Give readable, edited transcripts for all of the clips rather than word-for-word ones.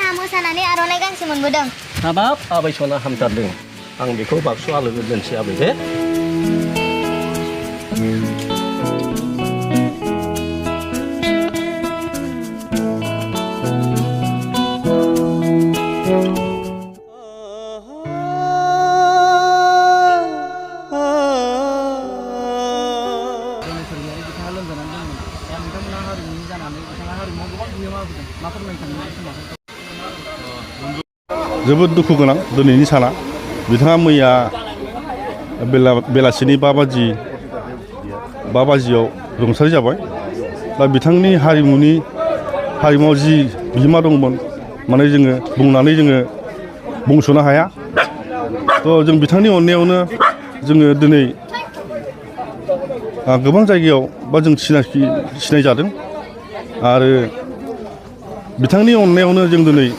आंहा मोसानानै आर'नाइ गांसे मोनबोदों। हाबाब आबै सना हामथारदों। आं बेखौ बाक्सु आलो दोनसै आबै दे। जोबोद दुखु गोनां दिनैनि साना बिथाङा मैया बेलासिनि 5 बाजियाव रुंसारि जाबाय। दा बिथांनि हारिमुआव जि बिहोमा दंमोन माने जोङो बुंनानै जोङो बुंस'नो हाया। थ' जों बिथांनि अननायावनो जोङो दिनै गोबां जायगायाव बा जों सिनाय जादों आरो बिथांनि अननायावनो जों दिनै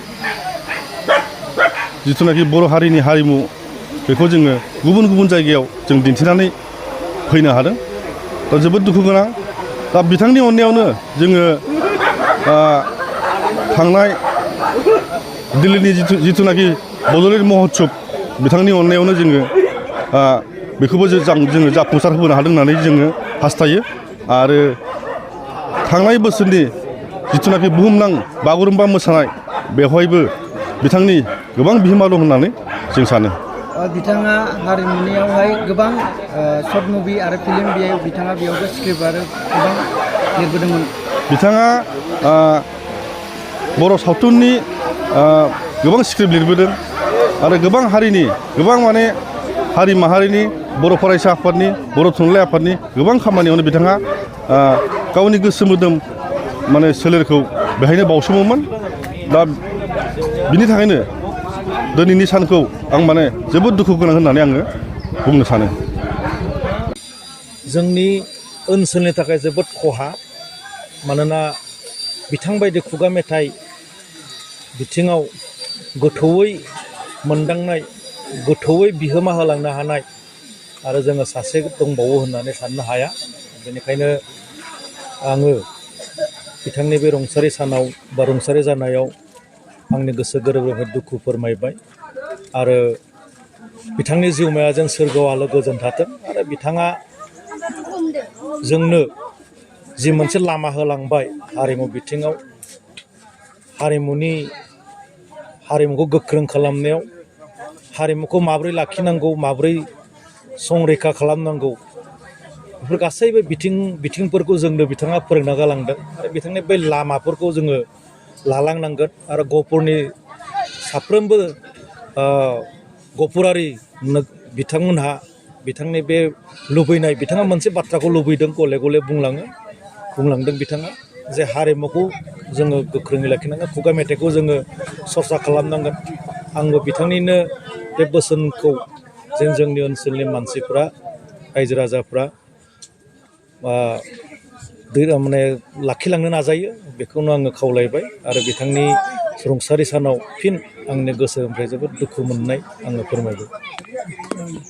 जिथुनाखि बर' हारिनि हारिमु बेखौ जोङो गुबुन गुबुन जायगायाव जों दिन्थिनानै फैनो हादों। दा जोबोद दुखु गोनां। दा बिथांनि अननायावनो जोङो थांनाय दिल्लीनि जिथुनाखि बड'लेण्ड महत्सब बिथांनि अननायावनो जोङो बेखौबो जोङो जाफुंसार होनो हादों होननानै जोङो हास्थायो। आरो थांनाय बोसोरनि जिथुनाखि बुहुमनां बागुरुम्बा मोसानाय बेवहायबो बिथांनि गोबां बिहोमा दं होननानै जों सानो। बिथाङा हारिमुनियावहाय गोबां शर्ट मुभि आरो फिल्म बिथाङा बेयावबो स्क्रिप्ट आरो गोबां लिरबोदोंमोन। बिथाङा बर' सावथुननि गोबां स्क्रिप्ट लिरबोदों आरो गोबां हारिनि गोबां माने हारि माहारिनि बर' फरायसा आफादनि बर' थुनलाइ आफादनि गोबां खामानियावनो बिथाङा गावनि गोसो मोदोम माने सोलेरखौ बेहायनो बावसोमोमोन। दा बिनि थाखायनो दिनैनि सानखौ आं माने जोबोद दुखु गोनां होननानै आङो बुंनो सानो। जोंनि ओनसोलनि थाखाय जोबोद खहा। मानोना बिथां बायदि खुगा मेथाइ बिथिङाव गोथौयै मोनदांनाय गोथौयै बिहोमा होलांनो हानाय आरो जोङो सासे दंबावो होननानै साननो हाया। बेनिखायनो आङो बिथांनि बे रुंसारि सानाव बा रुंसारि जानायाव आंनि गोसो गोरबोनिफ्राय दुखु फोरमायबाय आरो बिथांनि जिउमाया जों सोरगोआव आलो गोजोन थाथों। आरो बिथाङा जोंनो जि मोनसे लामा होलांबाय हारिमु बिथिङाव हारिमुखौ गोख्रों खालामनायाव हारिमुखौ माबोरै लाखिनांगौ माबोरै संरैखा खालामनांगौ बेफोर गासैबो बिथिंफोरखौ जोंनो बिथाङा फोरोंना गालांदों। आरो बिथांनि बै लामाफोरखौ जोङो लालांनांगोन आरो गहपुरनि साफ्रोमबो गहपुरारि बिथांमोनहा बिथांनि बे लुबैनाय बिथाङा मोनसे बाथ्राखौ लुबैदों गले गले बुंलांदों बिथाङा जे हारिमुखौ जोङो गोख्रोङै लाखिनांगोन खुगा मेथाइखौ जोङो सरसा खालामनांगोन। आंबो बिथांनिनो बे बोसोनखौ जोंनि ओनसोलनि मानसिफ्रा रायजो राजाफ्रा माने लाखिलांनो नाजायो बेखौनो आङो खावलायबाय। आरो बिथांनि रुंसारि सानाव फिन आंनि गोसोनिफ्राय जोबोद दुखु मोननाय आङो फोरमायबाय।